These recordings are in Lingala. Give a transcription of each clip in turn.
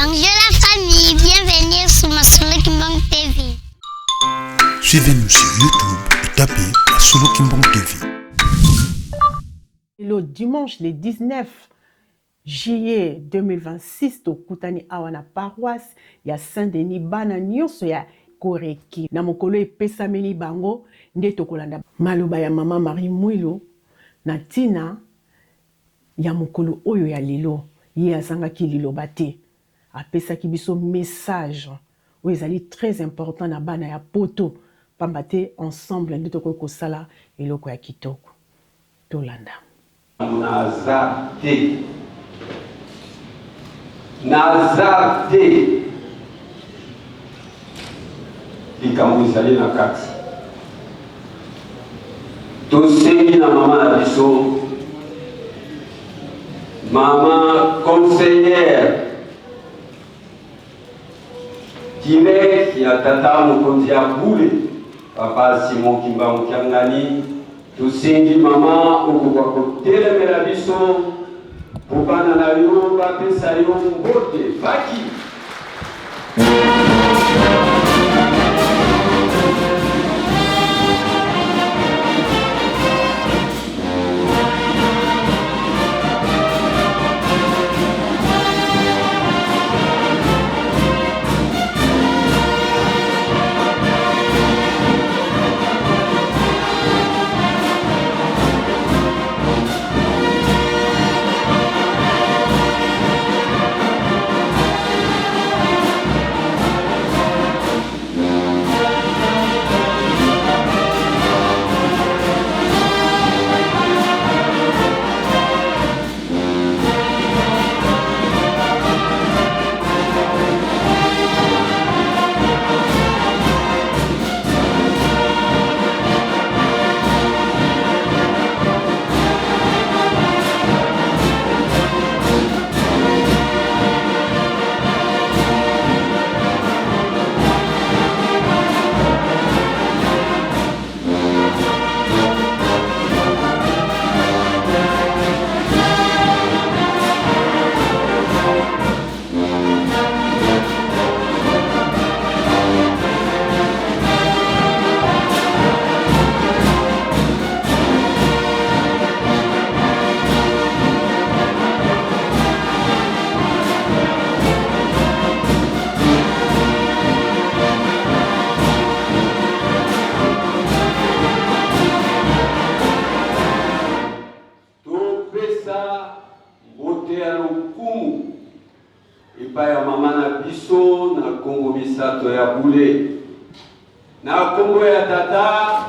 Bonjour la famille, bienvenue sur Masolo Kimbang TV. Suivez-nous sur YouTube et tapez Masolo Kimbang TV. Le dimanche le 19 juillet 2026, tokutani awa na paroisse ya Saint-Denis, bana nyonso ya Koreki na mokolo epesameli bango nde tokolanda maloba ya mama Marie Mwilu na ntina ya mokolo oyo ya lelo. Ye azangaki liloba te, apesaki biso message oyo ezali très important na bana ya poto, pamba te ensemble nde tokoki kosala eloko ya kitoko. Tolanda. Naza te, naza te, likambo ezali na kati. Tosengi na mama na biso, mama conseillère direct ya tata mokonzi ya bule, papa Simon Kimbangu Kiangani. Tosengi mama okoka kotelemela biso mpo bana na yo bapesa yo mbote faki. Topesa mbote ya lokumu epai ya mama na biso na Kongo misato ya bule, na kombo ya Tata,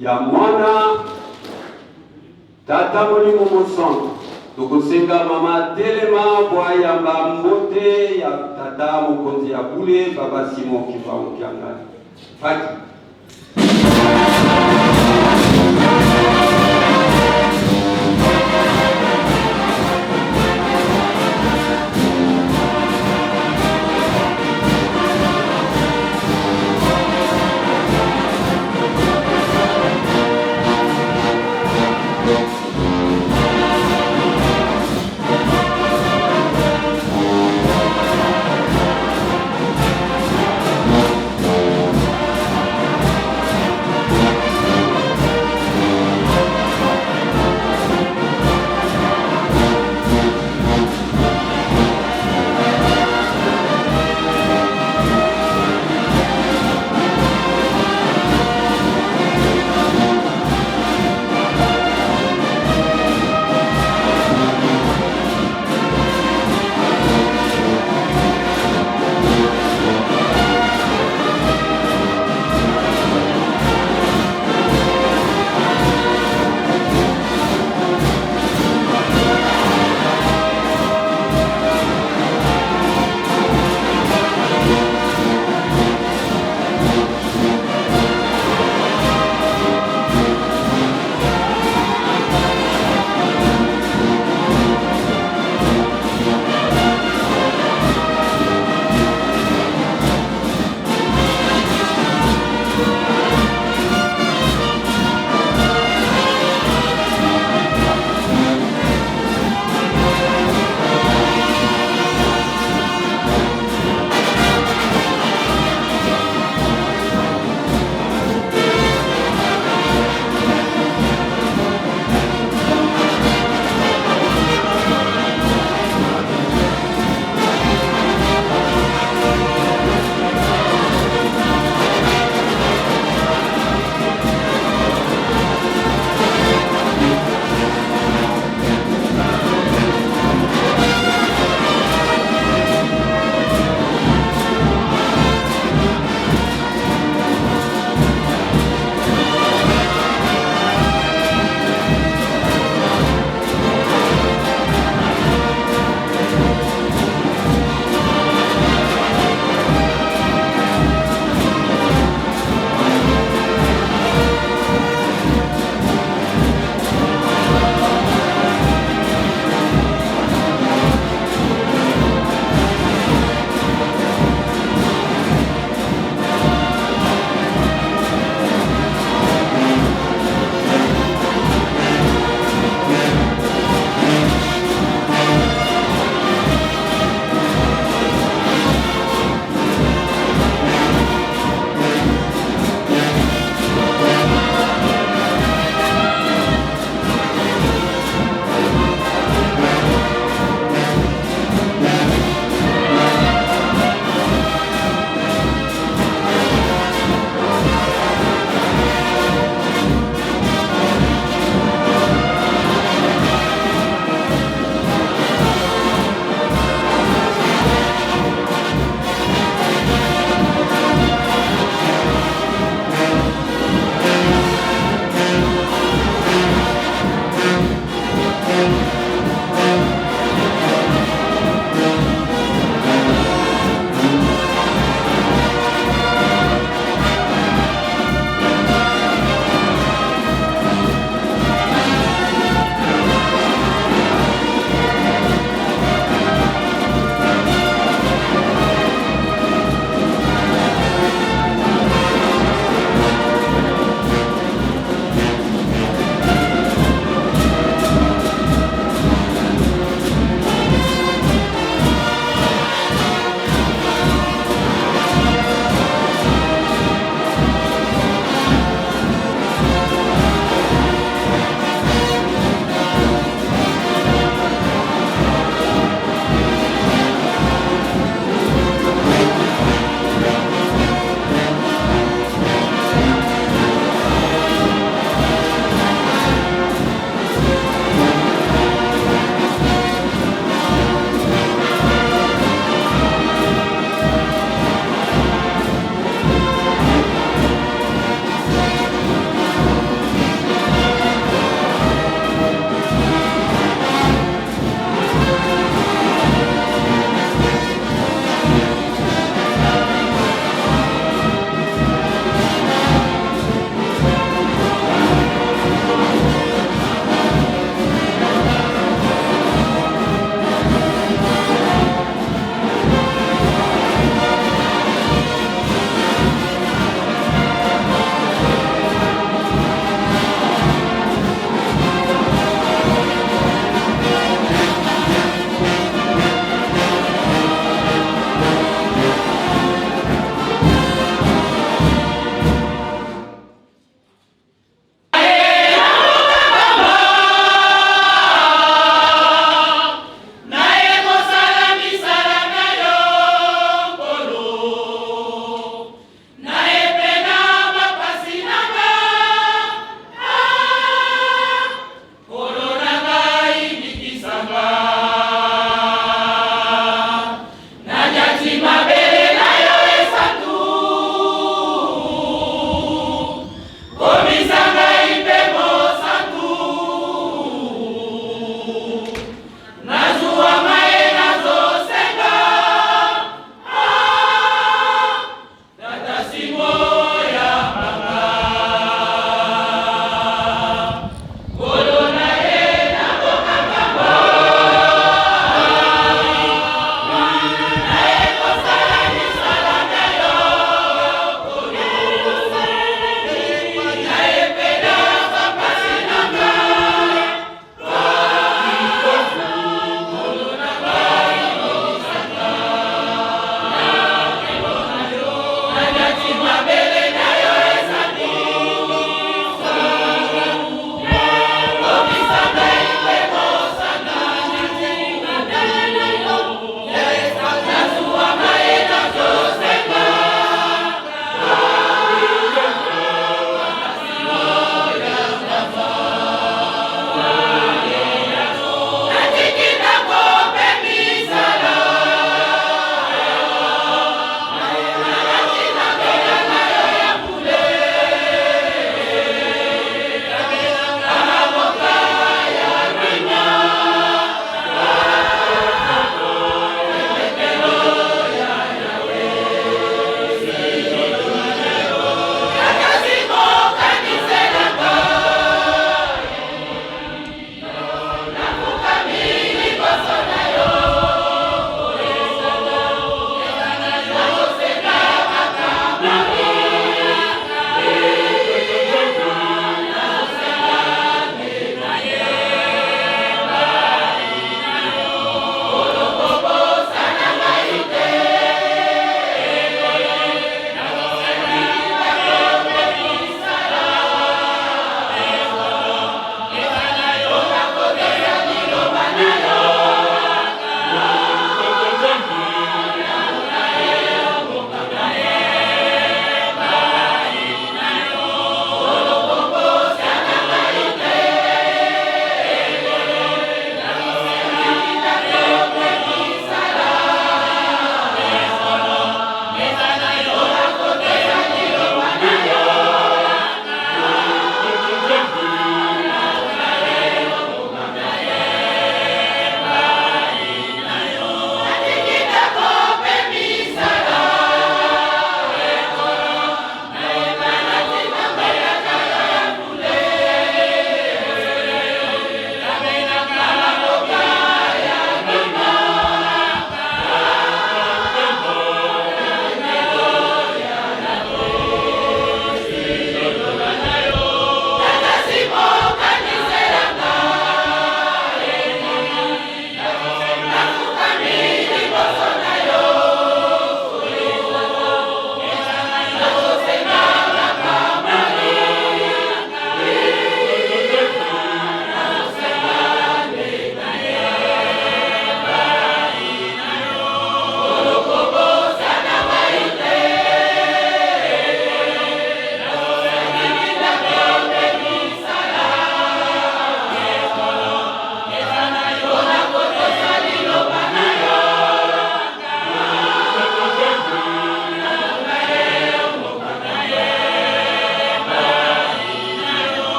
ya Mwana, Tata Molimo Mosantu. Tokosenga mama telema po ayamba mbote ya Tata mokonzi ya bule, Papa Simon Kimbangu Kiangani. Faki.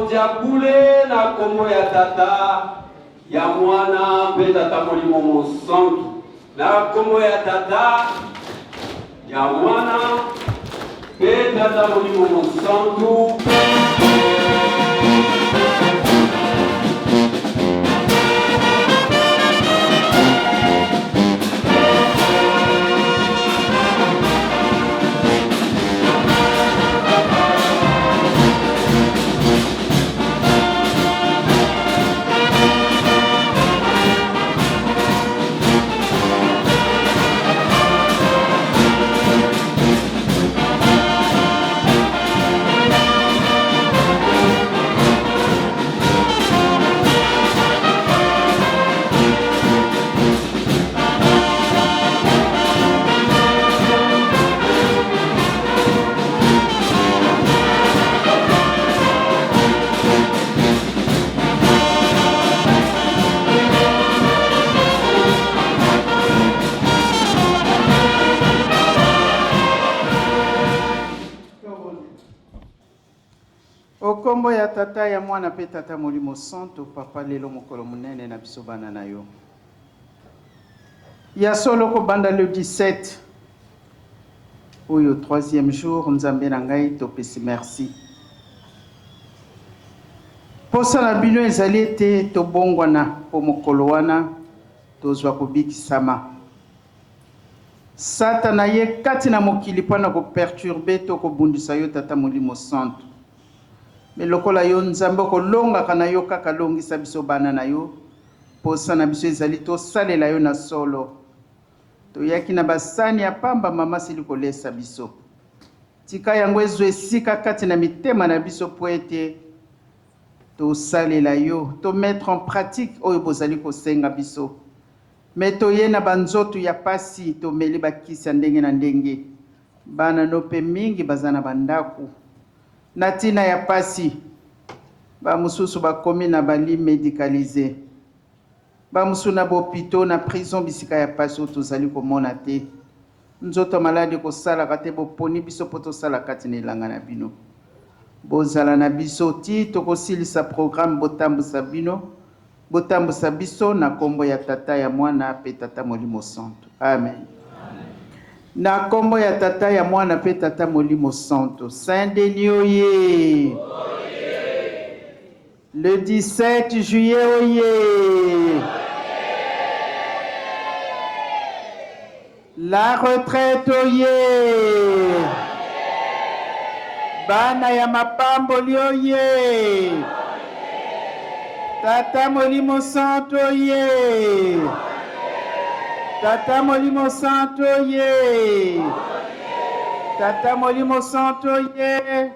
mokonzi ya bule na kombo ya Tata, ya Mwana mpe Tata Molimo Mosantu. Na kombo ya Tata, ya Mwana mpe Tata Molimo Mosantu. Okombo ya Tata, ya Mwana mpe Tata Molimo Santo, Papa, lelo mokolo monene na biso bana na yo. Ya solo kobanda le 17 oyo troisième jour, Nzambe na ngai topesi merci. Posa na bino ezali ete tobongwana mpo mokolo wana tozwa kobikisama. Satana aye kati na mokili mpo na ko perturber to kobundisa yo Tata Molimo Santu. Mais lokola yo Nzambe okolongaka na yo kaka longisa biso bana na yo. Posa na biso ezali tosalela yo na solo. Toyaki na ba sani ya pamba mama asili kolesa biso. Tika yango ezwa esika kati na mitema na biso mpo ete tosalela yo, to mettre en pratique oyo bozali kosenga biso. Mais toye na ba nzoto ya pasi, tomeli ba kisi ya ndenge na ndenge. Bana no pe mingi baza na ba ndaku na tina ya pasi. Ba mosusu bakomi na ba lits medicalises, ba mosusu na ba hopitaux, na prison bisika ya pasi oyo tozali komona te. Nzoto ya maladi ekosalaka te, boponi biso mpo tosala kati na elanga na bino. Bozala na biso tii tokosilisa programme, botambusa bino, botambusa biso na kombo ya Tata, ya Mwana pe Tata Molimo Santu. Amen. Na kombo ya Tata, ya Mwana pe Tata Molimo Santu. Saint Denis oye! Le 17 juillet oye! La retraite oye! Bana ya mapamboli oye! Tata Molimo Santu oye! Tata Molimo Santu oye! Tata Molimo Santu oye!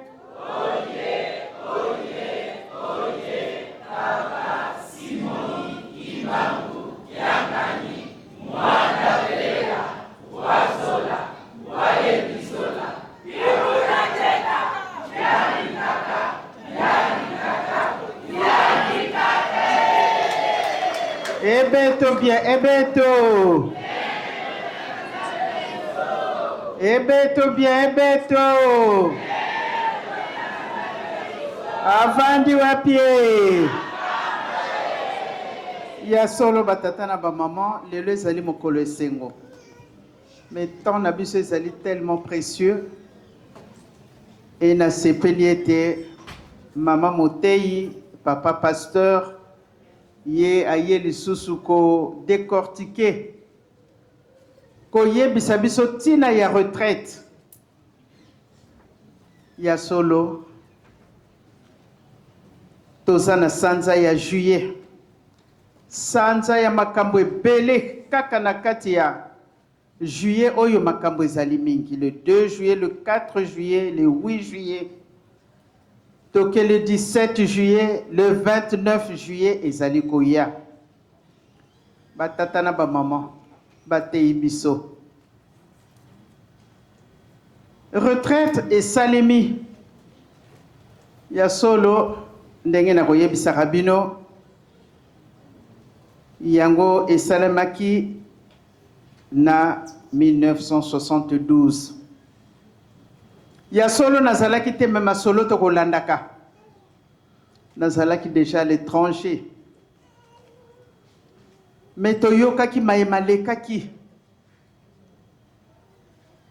Ebeto bien, ebeto. Ebeto bien, ebeto. Avandi wapi? Ya solo batata na ba maman, lelo ezali mokolo esengo. Mais temps na biso ezali tellement précieux. Et nasepeli ete mama moteyi, papa pasteur, ye aye lisusu ko décortiquer, koyebisa biso ntina ya retraite. Ya solo toza na sanza ya juillet, sanza ya makambo ebele. Kaka na kati ya juillet oyo makambo ezali mingi, le 2 juillet, le 4 juillet, le 8 juillet, toke le 17 juillet, le 29 juillet ezali koya. Batata na bamama bateyi biso retraite esalemi. Ya solo ndenge na koyebisaka bino yango, esalemaki na 1972. Ya solo nazalaki te, me masolo tokolandaka. Nazalaki dejà à l'etranger. Mais toyokaki maye malekaki.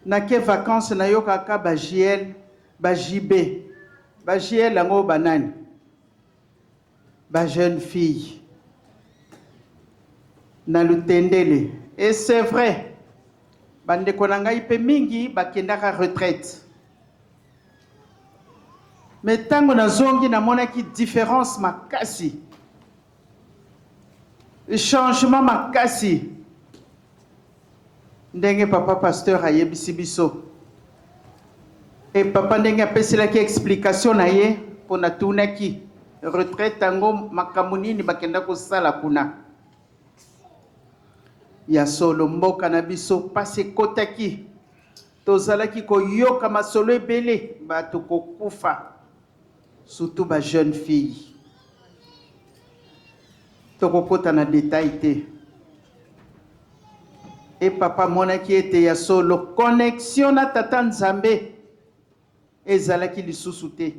Nake vacances nayokaka ba JL, ba JB. Ba JL yango ba nani? Ba jeunes filles na Lutendele. Et c'est vrai, bandeko na ngai mpe mingi bakendaka retraite. Mais ntango nazongi namonaki différence makasi, changement makasi ndenge papa pasteur ayebisi biso e papa ndenge apeselaki explication na ye mpo natunaki retraite yango makambo nini bakenda kosala kuna. Ya solo mboka na biso mpasi ekotaki, tozalaki koyoka masolo ebele, bato kokufa, surtout ba jeune fille. Tokokota na detail te. E papa amonaki ete ya solo connexion na tata Nzambe ezalaki lisusu te.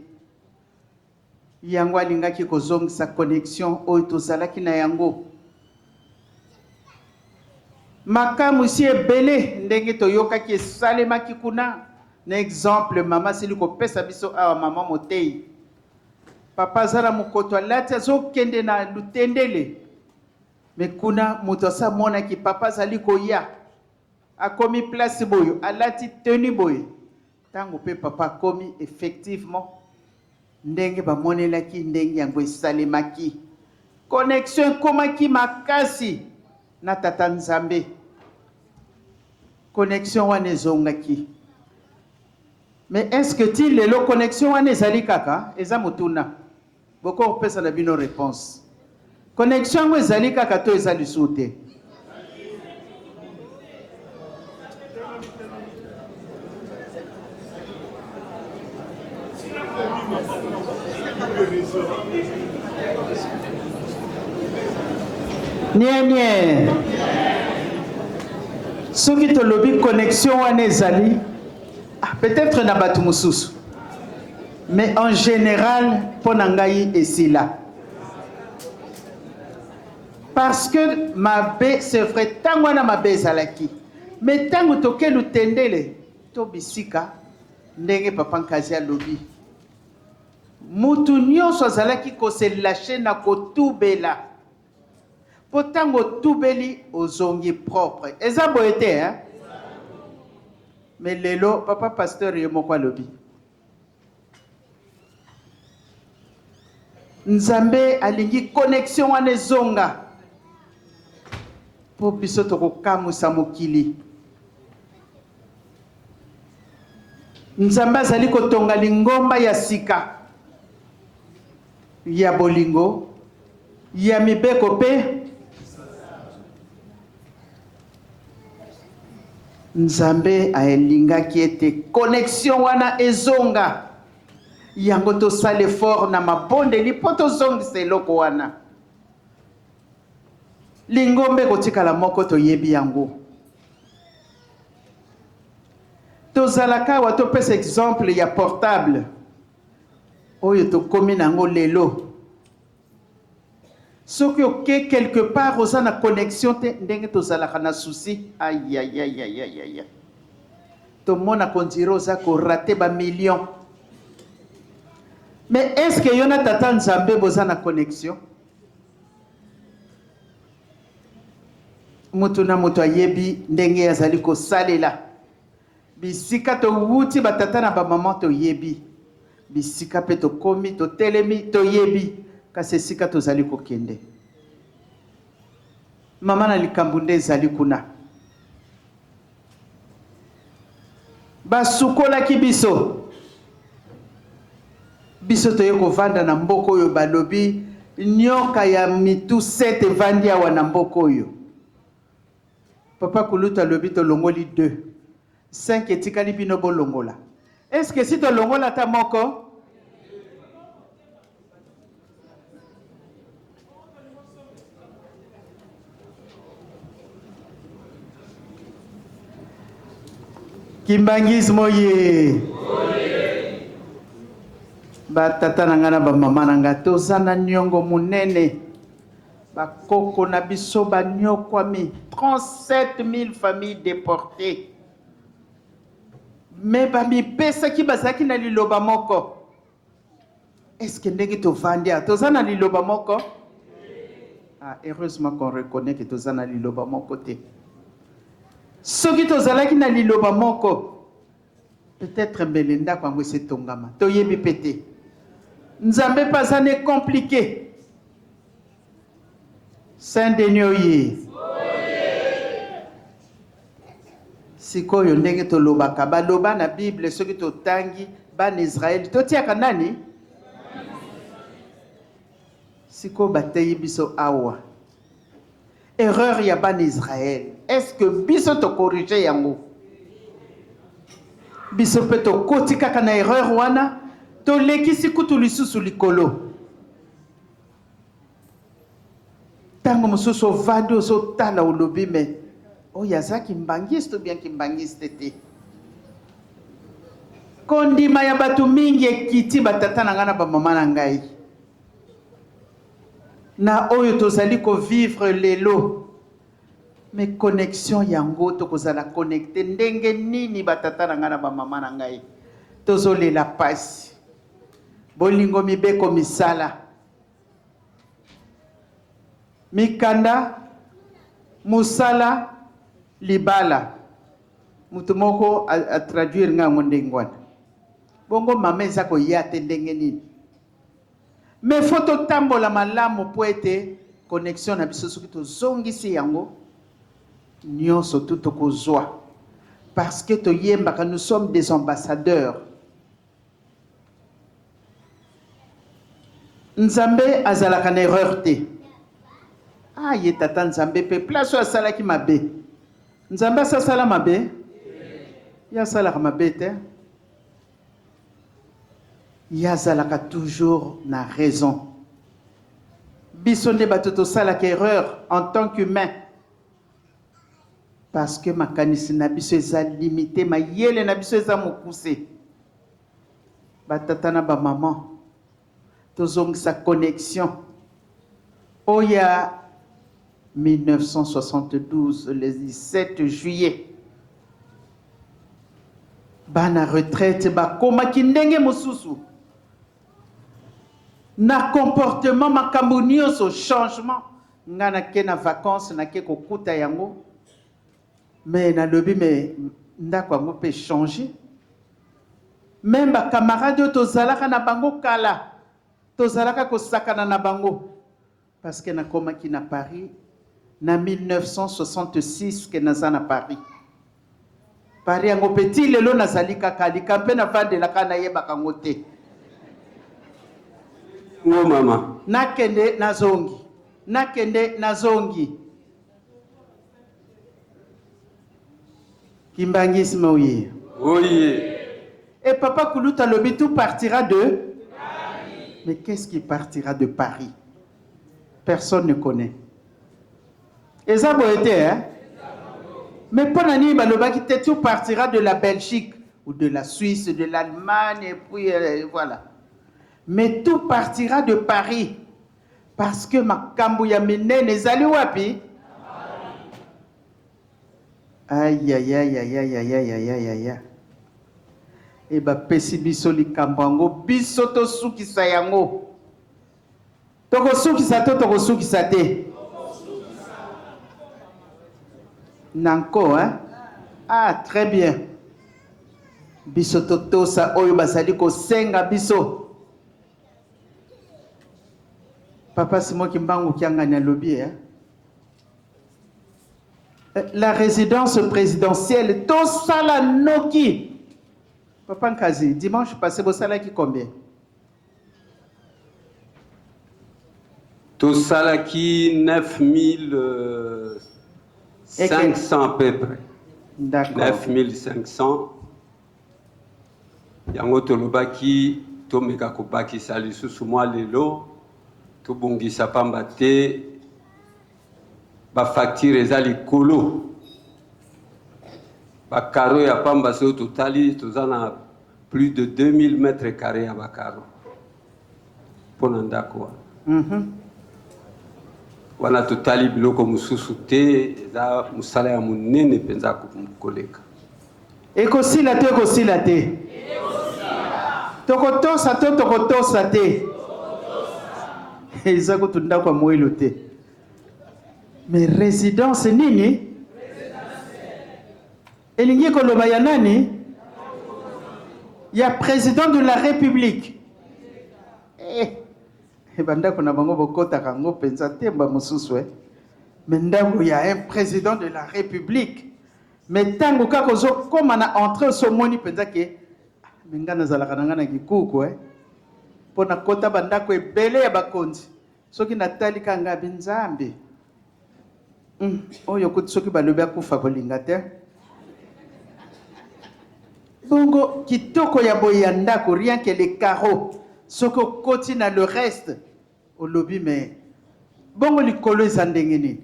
Yango alingaki kozongisa connexion oyo tozalaki na yango. Makamwisi ebele ndenge toyokaki esalemaki kuna. Na exemple mama asili kopesa biso awa, mama moteyi. Papa aza na mokoto alati azokende na Lutendele. Mais kuna moto asi amonaki papa azali koya. Akomi place boyo, alati tenue boye. Tango pe papa akomi, effectivement ndenge bamonelaki ndenge yango esalemaki. Connexion ekomaki makasi na tata Nzambe. Connexion wana ezongaki. Mais est-ce que ti lelo connexion wana ezali kaka? Eza motuna. Boko kopesa na bino reponse. Connexion yango ezali kaka to eza lisusu te? Nie nie. Soki tolobi connexion wana ezali, ah, peut-être na bato mosusu. Mais en general mpo na ngai esila. Parce que mabe c'est vrai ntango wana mabe ezalaki. Mais ntango toke Lutendele to bisika ndenge papa Nkazi alobi, mutu nyonso azalaki ko se lacher na kotubela. Po ntango otubeli ozongi propre. Eza boye te hein? Mais lelo papa pasteur ye moko alobi Nzambe alingi connexion wana ezonga po biso tokokamwisa mokili. Nzambe azali kotonga lingomba ya sika ya bolingo, ya mibeko pe Nzambe alingaki ete connexion wana ezonga. Yango tosala effort na mabondeli mpo tozongisa eloko wana. Lingomba ekotikala moko, toyebi yango. Tozalaka awa, topesa exemple ya portable oyo tokomi na yango lelo. Soki oke quelque part oza na connexion te, ndenge tozalaka na souci, ayayayayaya, tomonaka on dirait oza ko rater ba millions. Mais est-ce que yo na tata Nzambe boza na connexion? Mutu na mutu ayebi ndenge azali kosalela. Bisika towuti ba tata na ba maman toyebi, bisika pe tokomi totelemi toyebi, kasi esika tozali kokende mama na likambo nde ezali kuna. Basukolaki biso, biso toye kovanda na mboka oyo balobi nyoka ya mitu 7 evandi awa na mboka oyo. Papa kulutu alobi tolongoli 2, 5 etikali bino bolongola. Est ce que si tolongola ata moko? Kimbanguisme oye! Ba tata na ngai na ba mama na ngai, toza na niongo monene. Ba koko na biso ba niokwami, 37 000 familles déportées. Mais bamipesaki, bazalaki na liloba moko. Est-ce que ndenge tovandi awa toza na liloba moko? Ah, heureusement qu'on reconnaît que toza na liloba moko te. Soki tozalaki na liloba moko, peut-être mbele ndako yango esi etongama. Toyebi mpe te. Nzambe mpe aza ne compliqué. Saint Denis oye! Sikoyo ndenge tolobaka, baloba na Bible, soki totangi bana Israël, totiaka nani? Sikoyo bateyi biso awa erreur ya bana Israël, est-ce que biso tocorriger yango? Biso mpe tokoti kaka na erreur wana, tolekisi kutu lisusu likolo. Ntango mosusu ovandi, ozotala, olobi: "Mais oyo aza kimbangiste ou bien kimbangiste te?" Kondima ya bato mingi ekiti. Batata na ngai na bamama na ngai, na oyo tozali kovivre lelo, mais connexion yango, tokozala connecté ndenge nini? Batata na ngai na bamama na ngai, tozolela pasi. Bolingo, mibeko, misala, mikanda, mosala, libala. Moto moko atraduire ngai yango ndenge wana. Bongo mama eza koya te ndenge nini? Mais faut totambola malamu mpo ete connexion na biso, soki tozongisi yango nyonso tu, tokozwa, parce que toyembaka: nous sommes des ambassadeurs. Nzambe azalaka na erreur te. Ah, ye tata Nzambe mpe place oyo asalaki mabe, Nzambe asasala mabe? Ye asalaka mabe te, ye azalaka toujours na raison. Biso nde bato tosalaka erreur en tant qu'humain, parce que makanisi na biso eza limité, mayele na biso eza mokuse. Batata na bamama, tozongisa connexion oyo ya 1972, le 17 juillet. Bana retraite bakomaki ndenge mosusu na comportement, makambo nyonso changement. Nga nake na vacance, nake kokuta yango, mais nalobi: "Mais ndako yango mpe change." Même bacamarade oyo tozalaka na bango kala, tozalaka kosakana na bango, parce que nakomaki na Paris na 1966, ke naza na Paris. Paris yango mpe ti lelo nazali kaka lika mpe navandelaka, nayebaka yango te. Ngo mama. Nakende, nazongi, nakende, nazongi. Kimbangisme oye! Oye! Et papa Kulutu alobi: tout partira de... Mais qu'est-ce qui partira de Paris? Personne ne connaît. Eza boye te, hein? Mais mpo na nini balobaki te tout partira de la Belgique ou de la Suisse, de l'Allemagne, et puis voilà? Mais tout partira de Paris, parce que makambo ya minene ezali wapi? Ayayayayayayayayaya! E bapesi biso likambo yango, biso tosukisa yango. Tokosukisa to tokosukisa te? Nanko, hein? Ah, très bien. Biso totosa oyo bazali kosenga biso. Papa Simon Kimbangu Kiangani alobi, hein? La résidence présidentielle, tosala noki. Papa Nkazi, dimanche passé bosalaki combien? Tosalaki 9500 à peu près. D'accord. 9500 yango tolobaki tomeka kobakisa lisusu mwa lelo, tobongisa, pamba te bafacture eza likolo. Bacarreaux ya pamba, soki totali, toza na plus de 2000 mètres carré ya bacarreaux. Mpo na ndako wana. Mm -hmm. Wana totali biloko mosusu te, eza mosala ya monene mpenza koleka. Ekosila to ekosila te? Tokotosa to tokotosa te? Eza kutu ndako ya moilu te. Mais residence nini? Elingi koloba ya nani? Ya president de la République. Eh, bandako na bango bokotaka yango mpenza te mba mosusu eh. Mais ndako ya un président de la République. Mais ntango kaka ozokoma na entrée osomoni mpenza ke ah, me ngai nazalaka na ngai na kikuku eh. Mpo nakota bandako ebele ya bakonzi soki natali kaka ngai abi Nzambe Oyo kutu soki balobi akufa kolinga te. Bongo kitoko ya boye ya ndako rien que les carreaux soki okoti na le reste olobi mais bongo likolo eza ndenge nini?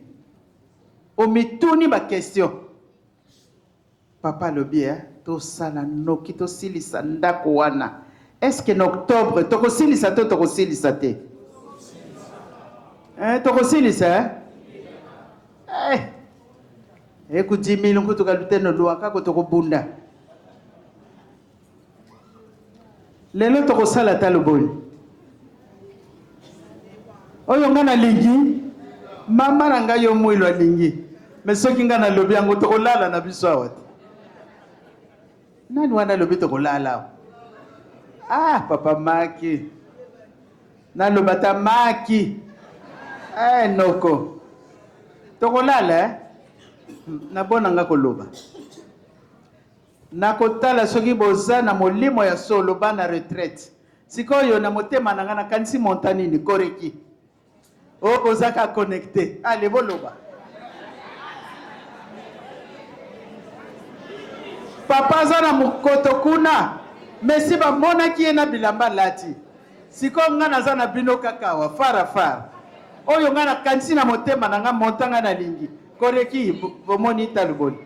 Omituni ba question. Papa alobi eh, tosala noki tosilisa ndako wana. Est-ce que na octobre tokosilisa to tokosilisa te? Eh, tokosilisa eh? Eh. Ekudimili nkutu kaluteno luakako tokobunda. Lelo tokosala talo boni? Oyo nga nalingi, mama na ngai yo mwilo alingi. Me soki nga nalobi yango tokolala na biso awa te. Nani wana alobi tokolala awa? Ah, papa Maki. Naloba ta Maki. Eh, noko. Tokolala eh? Nabona nga koloba. Nakotala soki boza na molimo ya solo bana retraite. Sikoyo na motema na nga nakanisi montant nini koreki. Oh boza ka connecte. Allez boloba. Papa aza na mokoto kuna. Messi bamonaki ye na bilamba alati. Sikoyo nga naza na bino kaka awa fara fara. Oyo nga nakanisi na motema na nga montant nga nalingi. Koreki bomoni talo boni.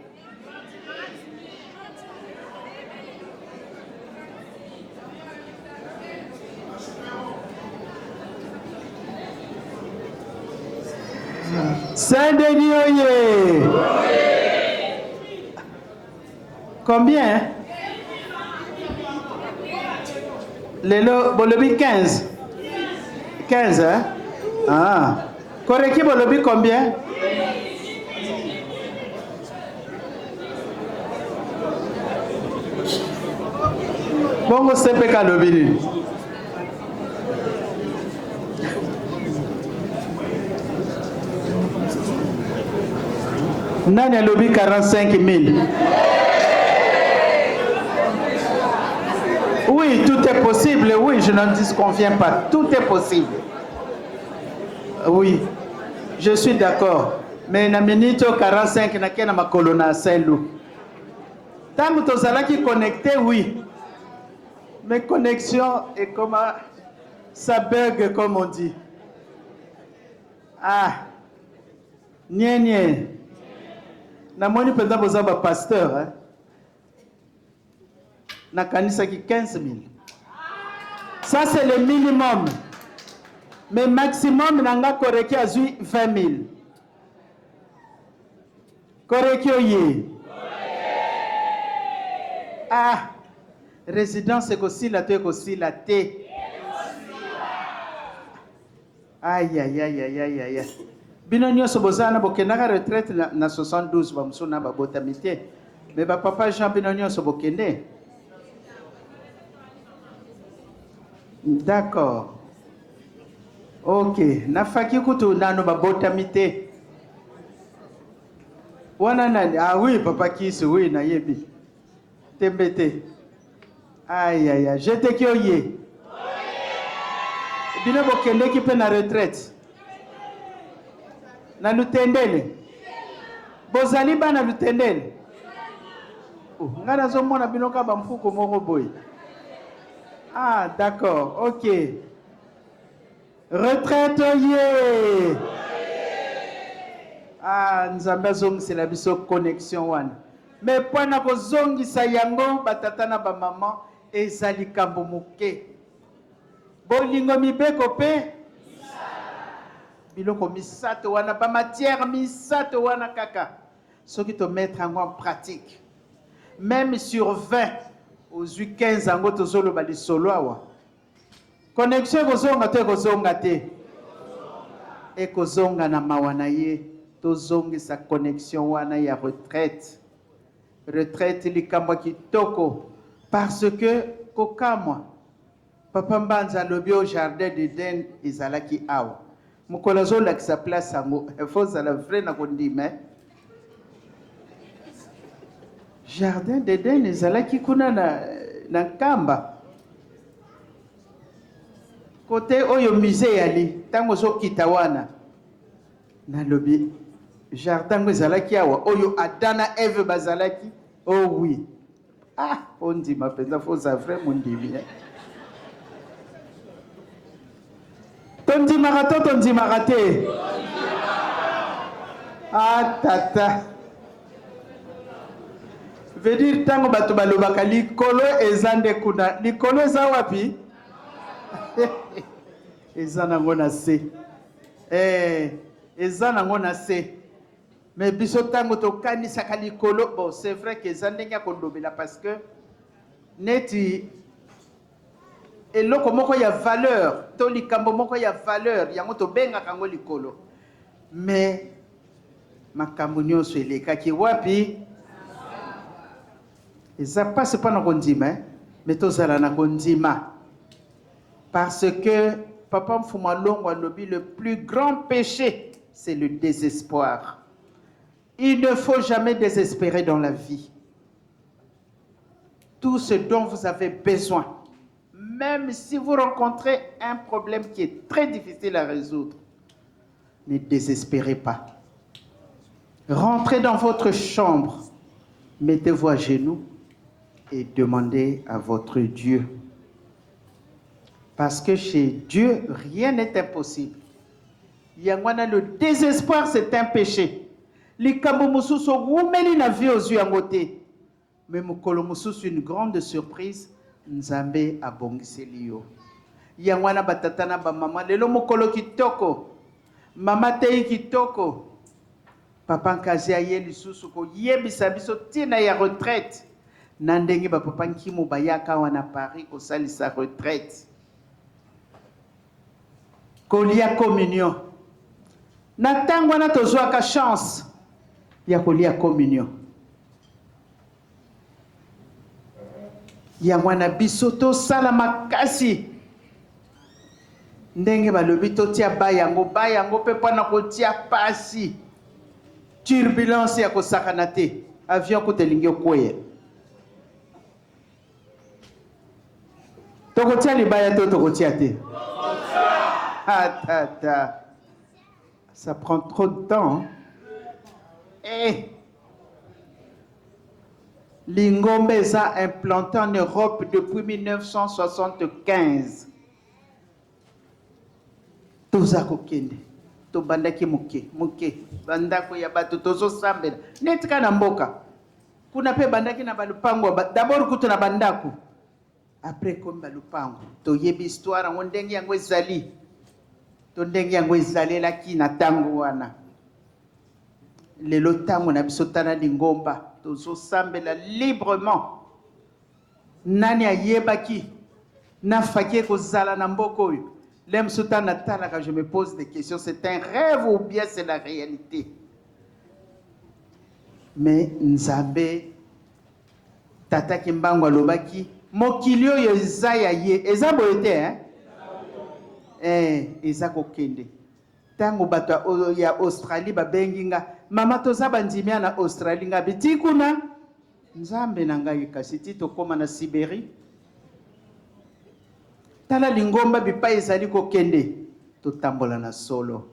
Saint Denis oye! Combien? Lelo bolobi 15. 15 hein? Ah. Koreki bolobi combien? Bongo CPK alobi nini? Nani alobi 45 000? Oui, tout est possible. Oui, je n'en disconviens pas. Tout est possible. Oui, je suis d'accord. Mais na minute 45 nake na makolo na Saint-Loup. Tango tozalaki connecté, oui. Mais connexion est comme ça bug comme on dit. Ah, nie nie. Namoni mpenza boza ba pasteur hein? Nakanisaki 15 000. Ça c'est le minimum. Mais maximum na nga koreki azwi 20 000. Koreki oye. Ah, résidence ekosila to ekosila te? Ayayayayaya. Bino nyonso boza wana bokendaka retraite na, na 72 bamosusu na babotami te. Mais ba papa Jean bino nyonso bokende. D'accord. Ok, nafaki kutu nano babotami te. Wana nani? Ah oui, papa Kisi, oui, nayebi. Tembe te. Ayaya, jeteki oye. Bino bokendeki mpe na retraite. Na Lutendele. Bozali bana Lutendele? Oh, ngai nazomona bino kaka bamfuku moko boye. Ah, d'accord, ok. Retraite oye! Ah, Nzambe azongisela biso connexion wana. Mais mpo na kozongisa yango batata na bamama eza likambo moke. Bolingo, mibeko mpe biloko misato wana, bamatière misato wana kaka, soki tomettre yango en pratique, même sur 20 ozwi 15, yango tozoloba lisolo awa. Connexion ekozonga to ekozonga te? Ekozonga na mawa na ye. Tozongisa connexion wana ya retraite. Retraite likambo ya kitoko, parce que kokamwa, papa Mbanza alobi au jardin d'Eden ezalaki awa. Mokolo azolakisa place yango, faut ozala vrai na kondima, eh? Jardin d'Eden ezalaki kuna na Nkamba, kote oyo musée yali. Ntango ozokita wana, nalobi jardin yango ezalaki awa, oyo Adam na Eve bazalaki. Oh oui, ah, ondima mpenza, faut oza vrai mondimi, eh? Tondimaka to tondimaka te? Ah tata, veut dire ntango bato balobaka likolo eza nde kuna, likolo eza wapi? Eza nango na se, eh, eza nango na se. Mais biso ntango tokanisaka likolo, bon, c'est vrai que eza ndenge ya kolobela, parce que neti eloko moko ya valeur to likambo moko ya valeur, yango tobengaka yango likolo. Mais makambo nyonso elekaki wapi? Eza mpasi mpona kondima, eh? Mais tozala na kondima, parce que papa Mfumu Alongo alobi: le plus grand péché, c'est le désespoir. Il ne faut jamais désespérer dans la vie. Tout ce dont vous avez besoin, même si vous rencontrez un problème qui est très difficile à résoudre, ne désespérez pas. Rentrez dans votre chambre, mettez-vous à genoux et demandez à votre Dieu. Parce que chez Dieu, rien n'est impossible. Yango wana, le désespoir, c'est un péché. Likambo mosusu owumeli na vie, ozwi yango te. Mais mokolo mosusu, une grande surprise, Nzambe abongiseli yo. Yango wana, batata na bamama, lelo mokolo kitoko. Mama tei kitoko. Papa Nkazi aye lisusu koyebisa biso ntina ya retraite na ndenge bapapa Nkimu bayaka awa na Paris kosalisa retraite, kolia communion. Na ntango wana tozwaka chance ya kolia communion. Yango wana biso tosala makasi ndenge balobi totia ba yango, ba yango mpe mpona kotia pasi, turbulence ya kosakana te, avion kuta elingi okweya. Tokotia libaya to tokotia te? Atata, ça prend trop de temps, eh. Lingomba eza implanté en Europe depuis 1975. Toza kokende, tobandaki moke moke, bandako ya bato tozosambela neti kaka na mboka kuna mpe. Ebandaki na balupango d'abord, kutu na bandako, après ekomi balupango. Toyebi histoire yango, ndenge yango ezali to ndenge yango ezalelaki na ntango wana. Lelo ntango na biso, tala lingomba, tozosambela librement. Nani ayebaki nafaki ekozala na mboka oyo? Le mosusu ntango natalaka, je me pose des questions: c'est un rêve ou bien c'est la réalité? Mais Nzambe Tata Kimbangu alobaki mokili oyo eza ya ye. Eza boye te, hein? Eh, eza kokende. Ntango bato ya Australie babengi nga: "Mama, toza bandimi na Australie." Nga biti kuna, Nzambe na ngai, kasi ti tokóma na Sibérie. Tala lingomba bipai ezali kokende. Totambola na solo.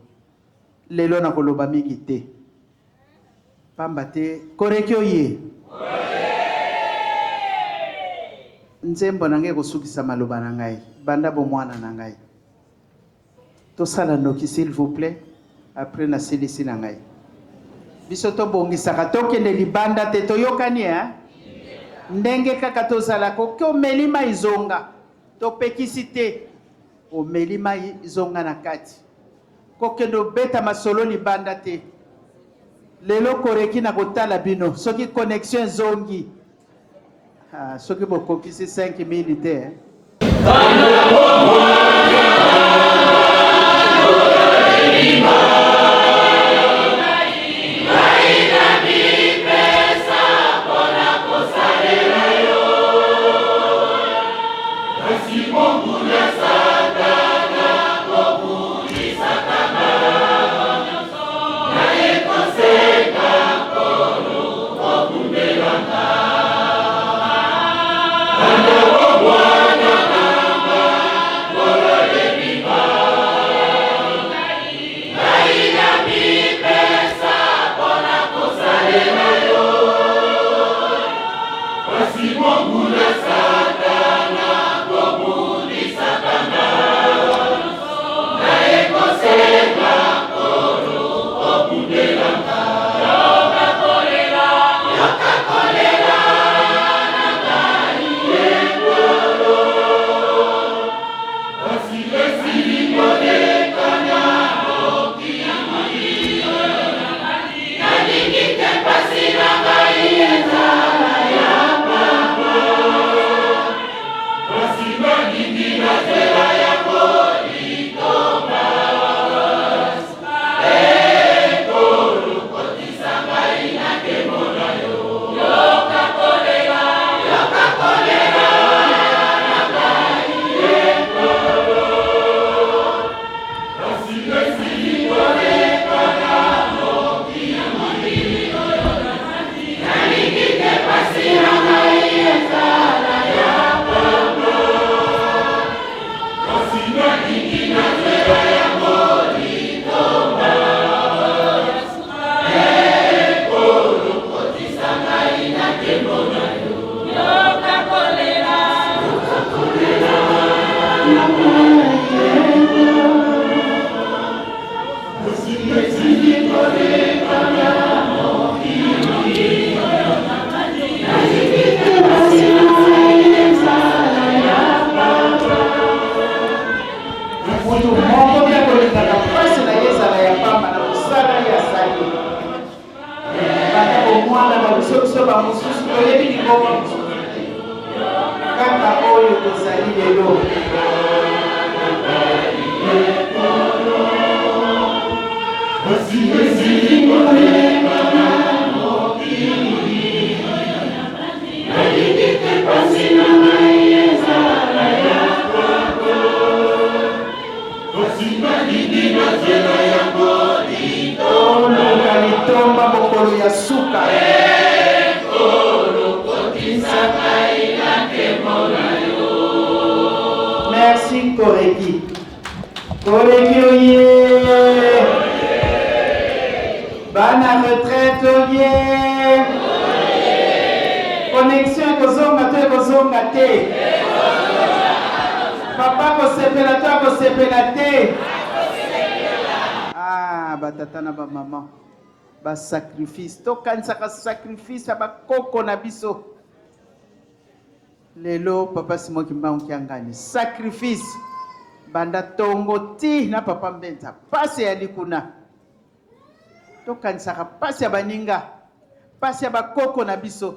Lelo nakoloba mingi te, pamba te koreki oye nzembo na ngai ekosukisa maloba na ngai. Banda bomwana na ngai, tosala noki, s'il vous plaît. Après nasilisi na ngai. Biso tobongisaka, tokende libanda te. Toyokani, eh? Ndenge kaka tozalaka, oke omeli mai, zonga, topekisi te. Omeli mai, zonga na kati. Kokende obeta masolo libanda te. Lelo koreki na kotala bino soki connexion ezongi. Ah, soki bokokisi 5000 te eh. Moto moko te akolingaka mpasi na ye ezala ya pamba na mosala ye asali. Banda bomwana ba biso biso bamosusu toyebi lingomba mosusu te, kaka oyo tozali lelo. Toluka litomba mokolo ya suka. Merci Koreki. Koreki oye. Bana retraite oye. Connexion ekozonga to ekozonga te. Papa kosepela to akosepela te. Ah, batata na bamama basacrifice, tokanisaka sacrifice ya bakoko na biso. Lelo papa Simon Kimbangu Kiangani sacrifice banda tongo ti na papa Mbenza pasi ya likuna. Tokanisaka pasi ya baninga, pasi ya bakoko na biso.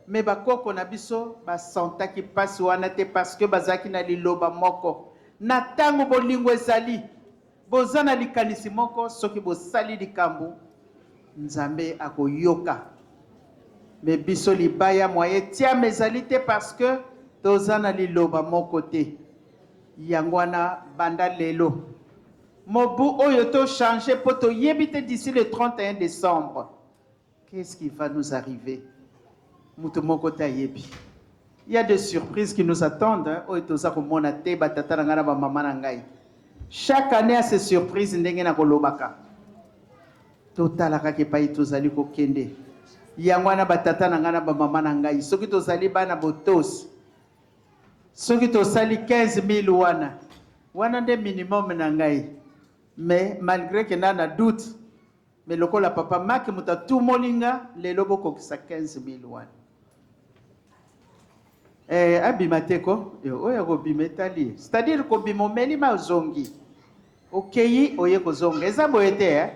Me bakoko na biso basantaki pasi wana te parce que bazalaki na liloba moko. Na tango bolingo ezali, boza na likanisi moko, soki bosali likambo Nzambe akoyoka. Me biso libaya moye tiama ezali te parce que toza na liloba moko te. Yango wana banda lelo mobu oyo to changer po toyebi te d'ici le 31 décembre qu'est-ce qui va nous arriver. Moto moko te ayebi. Il y a des surprises qui nous attendent, hein, oyo toza komona te batata na ngai na bamama na ngai. Chaque année a ses surprises ndenge na kolobaka. Totala kaka epai tozali kokende. Yango wana batata na ngai na bamama na ngai, soki tozali bana botosi, soki tosali 15 000 wana, wana nde minimum na ngai. Mais malgré que na na doute, mais lokola papa Maki moto atumoli nga, lelo bokokisa 15 000 wana. Eh, abima te ko eh, oyo akobima etali ye c'est-à-dire kobima omeli ma ozongi okeyi oye kozonga eza boye te eh?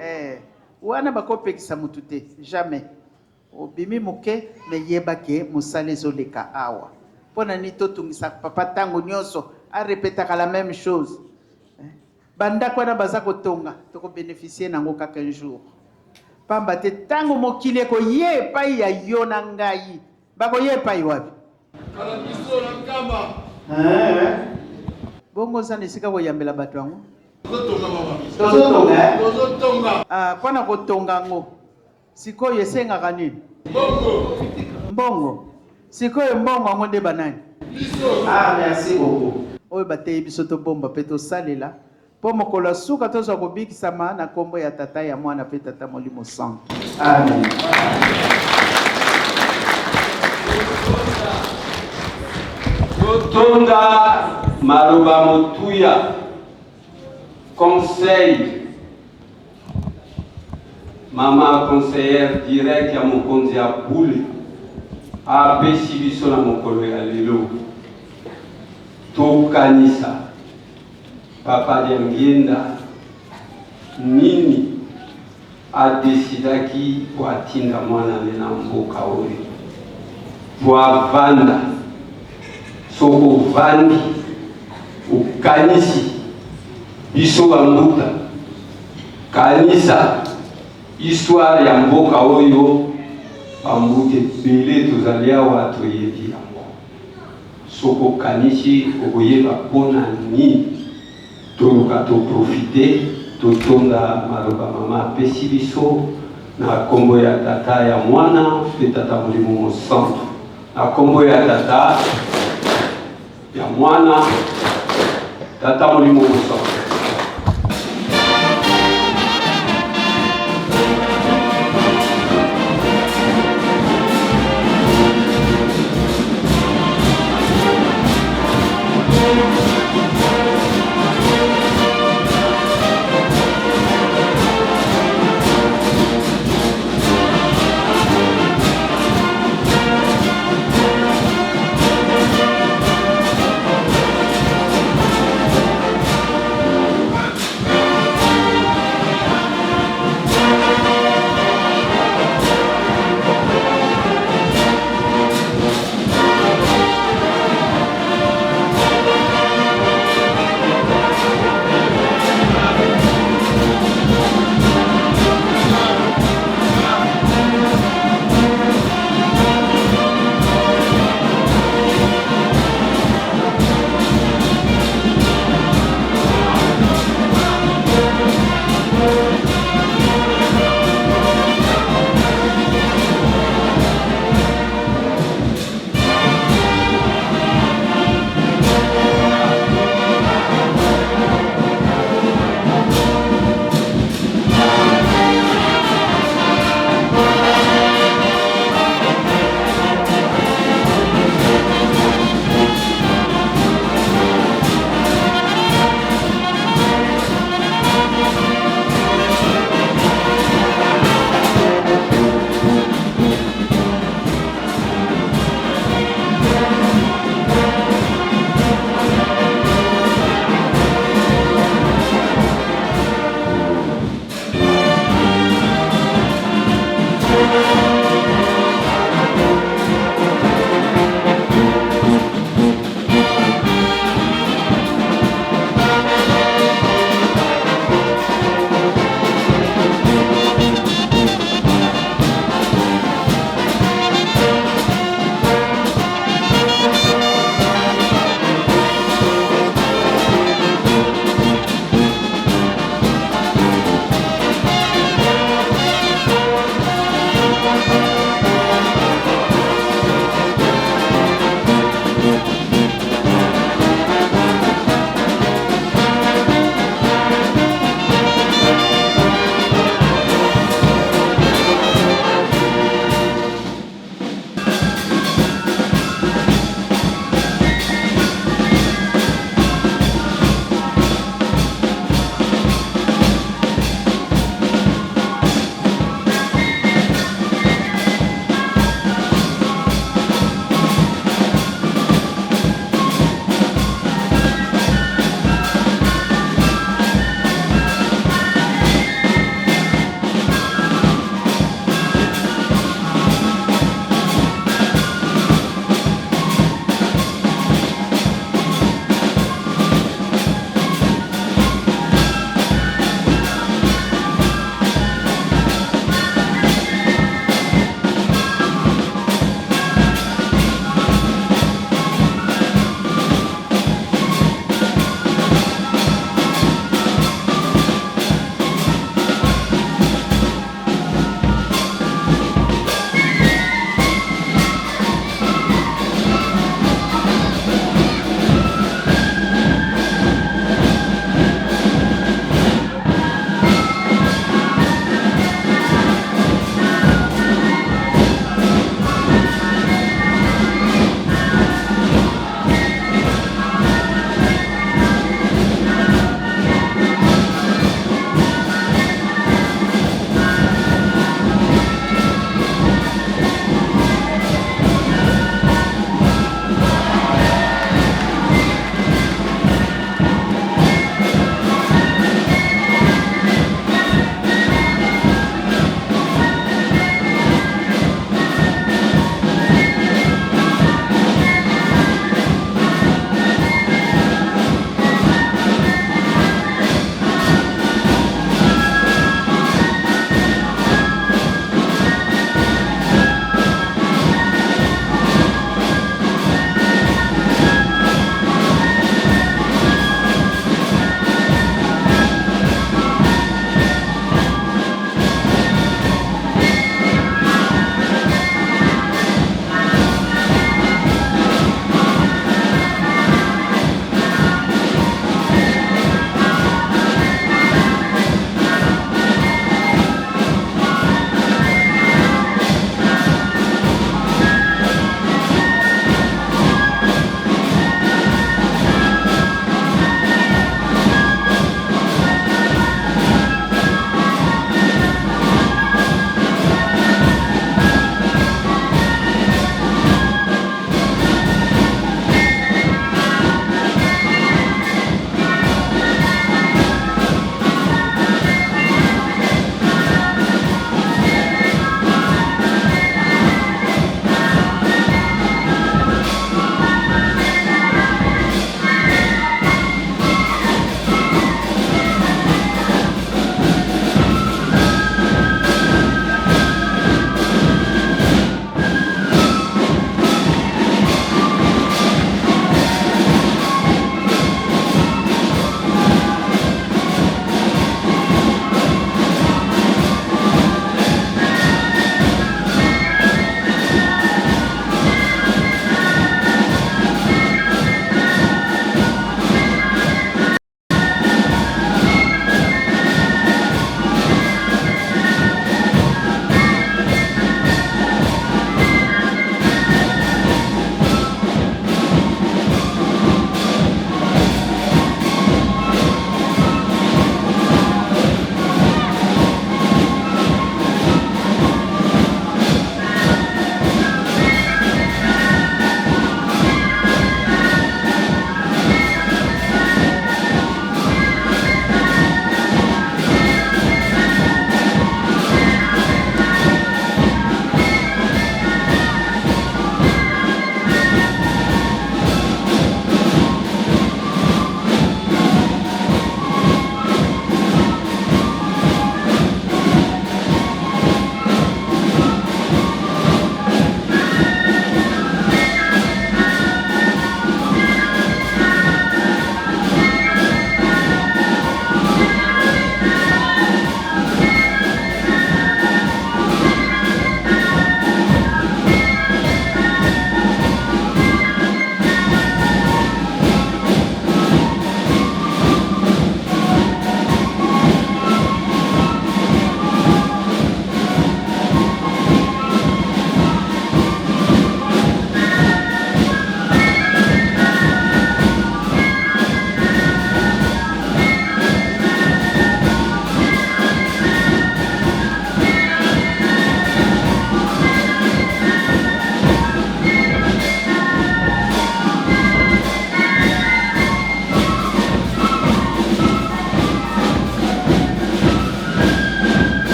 Eh, wana bakopekisa motu te jamais obimi moke me yeba ke mosala ezoleka awa mpo na nini totungisaka papa ntango nyonso arepetaka la même chose eh? Bandako wana baza kotonga toko beneficier nango kaka un jour pamba te ntango mokili ekoye epai ya yo na ngai bakoye epai wapi? Bongo oza na esika koyambela bato yango? Tozotonga eh? Ah, mpo na kotonga yango sikoyo esengaka nini? Mbongo. Sikoyo mbongo yango nde banani? Ah, merci beaucoup. Oyo bateyi biso tobomba mpe tosalela mpo mokolo ya suka tozwa kobikisama na nkombo ya Tata, ya Mwana mpe Tata Molimo Santu. Amen. Totonda maloba motuya conseil mama conseillère direct ya mokonzi ya bule apesi biso na mokolo ya lelo. Tokanisa papa Diangienda nini adesidaki po atinda mwana ne na mboka oyo po avanda. Soki ovandi okanisi biso bambuta, kanisa histoire ya mboka oyo, bambuta ebele tozali awa toyebi yango. Soki okanisi okoyeba mpona nini toluka toprofite totonda maloba mama apesi biso na nkombo ya Tata, ya Mwana mpe Tata Molimo Mosantu. Na nkombo ya Tata, ya Mwana, Tata Molimo Mosantu.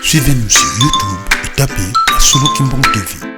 Suivez-nous sur YouTube et tapez Masolo Kimbangu TV.